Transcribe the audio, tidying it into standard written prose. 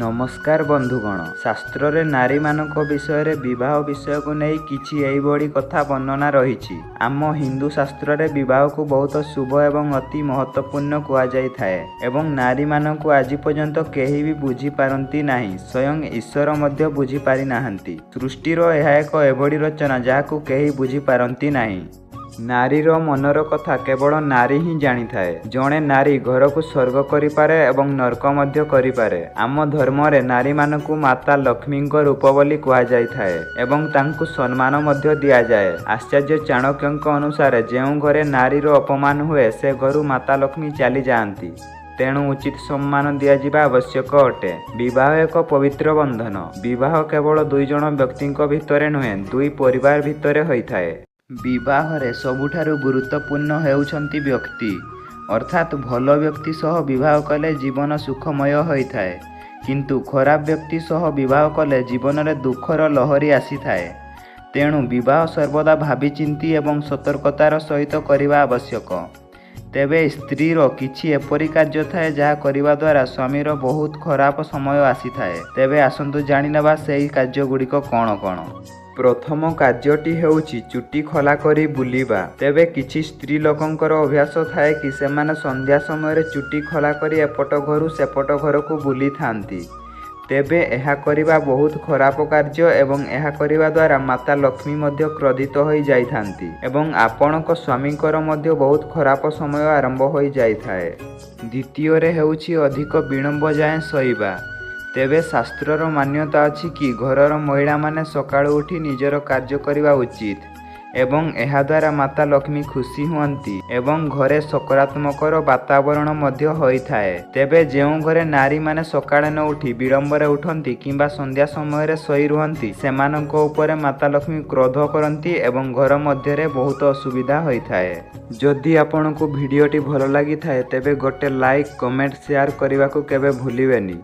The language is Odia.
ନମସ୍କାର ବନ୍ଧୁଗଣ, ଶାସ୍ତ୍ରରେ ନାରୀମାନଙ୍କ ବିଷୟରେ ବିବାହ ବିଷୟକୁ ନେଇ କିଛି ଏହିଭଳି କଥା ବର୍ଣ୍ଣନା ରହିଛି। ଆମ ହିନ୍ଦୁ ଶାସ୍ତ୍ରରେ ବିବାହକୁ ବହୁତ ଶୁଭ ଏବଂ ଅତି ମହତ୍ତ୍ୱପୂର୍ଣ୍ଣ କୁହାଯାଇଥାଏ ଏବଂ ନାରୀମାନଙ୍କୁ ଆଜି ପର୍ଯ୍ୟନ୍ତ କେହି ବି ବୁଝିପାରନ୍ତି ନାହିଁ, ସ୍ୱୟଂ ଈଶ୍ୱର ମଧ୍ୟ ବୁଝିପାରିନାହାନ୍ତି। ସୃଷ୍ଟିର ଏହା ଏକ ଏଭଳି ରଚନା ଯାହାକୁ କେହି ବୁଝିପାରନ୍ତି ନାହିଁ। ନାରୀର ମନର କଥା କେବଳ ନାରୀ ହିଁ ଜାଣିଥାଏ। ଜଣେ ନାରୀ ଘରକୁ ସ୍ୱର୍ଗ କରିପାରେ ଏବଂ ନର୍କ ମଧ୍ୟ କରିପାରେ। ଆମ ଧର୍ମରେ ନାରୀମାନଙ୍କୁ ମାତା ଲକ୍ଷ୍ମୀଙ୍କ ରୂପ ବୋଲି କୁହାଯାଇଥାଏ ଏବଂ ତାଙ୍କୁ ସମ୍ମାନ ମଧ୍ୟ ଦିଆଯାଏ। ଆଚାର୍ଯ୍ୟ ଚାଣକ୍ୟଙ୍କ ଅନୁସାରେ ଯେଉଁ ଘରେ ନାରୀର ଅପମାନ ହୁଏ, ସେ ଘରୁ ମାତା ଲକ୍ଷ୍ମୀ ଚାଲିଯାଆନ୍ତି। ତେଣୁ ଉଚିତ ସମ୍ମାନ ଦିଆଯିବା ଆବଶ୍ୟକ ଅଟେ। ବିବାହ ଏକ ପବିତ୍ର ବନ୍ଧନ। ବିବାହ କେବଳ ଦୁଇ ଜଣ ବ୍ୟକ୍ତିଙ୍କ ଭିତରେ ନୁହେଁ, ଦୁଇ ପରିବାର ଭିତରେ ହୋଇଥାଏ। ବିବାହରେ ସବୁଠାରୁ ଗୁରୁତ୍ୱପୂର୍ଣ୍ଣ ହେଉଛନ୍ତି ବ୍ୟକ୍ତି। ଅର୍ଥାତ୍ ଭଲ ବ୍ୟକ୍ତି ସହ ବିବାହ କଲେ ଜୀବନ ସୁଖମୟ ହୋଇଥାଏ, କିନ୍ତୁ ଖରାପ ବ୍ୟକ୍ତି ସହ ବିବାହ କଲେ ଜୀବନରେ ଦୁଃଖର ଲହରୀ ଆସିଥାଏ। ତେଣୁ ବିବାହ ସର୍ବଦା ଭାବିଚିନ୍ତି ଏବଂ ସତର୍କତାର ସହିତ କରିବା ଆବଶ୍ୟକ। ତେବେ ସ୍ତ୍ରୀର କିଛି ଏପରି କାର୍ଯ୍ୟ ଥାଏ, ଯାହା କରିବା ଦ୍ୱାରା ସ୍ୱାମୀର ବହୁତ ଖରାପ ସମୟ ଆସିଥାଏ। ତେବେ ଆସନ୍ତୁ ଜାଣିନେବା ସେହି କାର୍ଯ୍ୟଗୁଡ଼ିକ କ'ଣ କ'ଣ। ପ୍ରଥମ କାର୍ଯ୍ୟଟି ହେଉଛି ଚୁଟି ଖୋଲା କରି ବୁଲିବା। ତେବେ କିଛି ସ୍ତ୍ରୀ ଲୋକଙ୍କର ଅଭ୍ୟାସ ଥାଏ କି ସେମାନେ ସନ୍ଧ୍ୟା ସମୟରେ ଚୁଟି ଖୋଲା କରି ଏପଟ ଘରୁ ସେପଟ ଘରକୁ ବୁଲିଥାନ୍ତି। ତେବେ ଏହା କରିବା ବହୁତ ଖରାପ କାର୍ଯ୍ୟ ଏବଂ ଏହା କରିବା ଦ୍ୱାରା ମାତା ଲକ୍ଷ୍ମୀ ମଧ୍ୟ କ୍ରୋଧିତ ହୋଇ ଯାଇଥାନ୍ତି ଏବଂ ଆପଣଙ୍କ ସ୍ୱାମୀଙ୍କର ମଧ୍ୟ ବହୁତ ଖରାପ ସମୟ ଆରମ୍ଭ ହୋଇଯାଇଥାଏ। ଦ୍ୱିତୀୟରେ ହେଉଛି ଅଧିକ ବିଳମ୍ବ ଯାଏଁ ଶୋଇବା। ତେବେ ଶାସ୍ତ୍ରର ମାନ୍ୟତା ଅଛି କି ଘରର ମହିଳାମାନେ ସକାଳୁ ଉଠି ନିଜର କାର୍ଯ୍ୟ କରିବା ଉଚିତ ଏବଂ ଏହାଦ୍ୱାରା ମାତା ଲକ୍ଷ୍ମୀ ଖୁସି ହୁଅନ୍ତି ଏବଂ ଘରେ ସକାରାତ୍ମକର ବାତାବରଣ ମଧ୍ୟ ହୋଇଥାଏ। ତେବେ ଯେଉଁ ଘରେ ନାରୀମାନେ ସକାଳେ ନ ଉଠି ବିଳମ୍ବରେ ଉଠନ୍ତି କିମ୍ବା ସନ୍ଧ୍ୟା ସମୟରେ ଶୋଇ ରୁହନ୍ତି, ସେମାନଙ୍କ ଉପରେ ମାତା ଲକ୍ଷ୍ମୀ କ୍ରୋଧ କରନ୍ତି ଏବଂ ଘର ମଧ୍ୟରେ ବହୁତ ଅସୁବିଧା ହୋଇଥାଏ। ଯଦି ଆପଣଙ୍କୁ ଭିଡ଼ିଓଟି ଭଲ ଲାଗିଥାଏ, ତେବେ ଗୋଟେ ଲାଇକ୍, କମେଣ୍ଟ, ସେୟାର କରିବାକୁ କେବେ ଭୁଲିବେନି।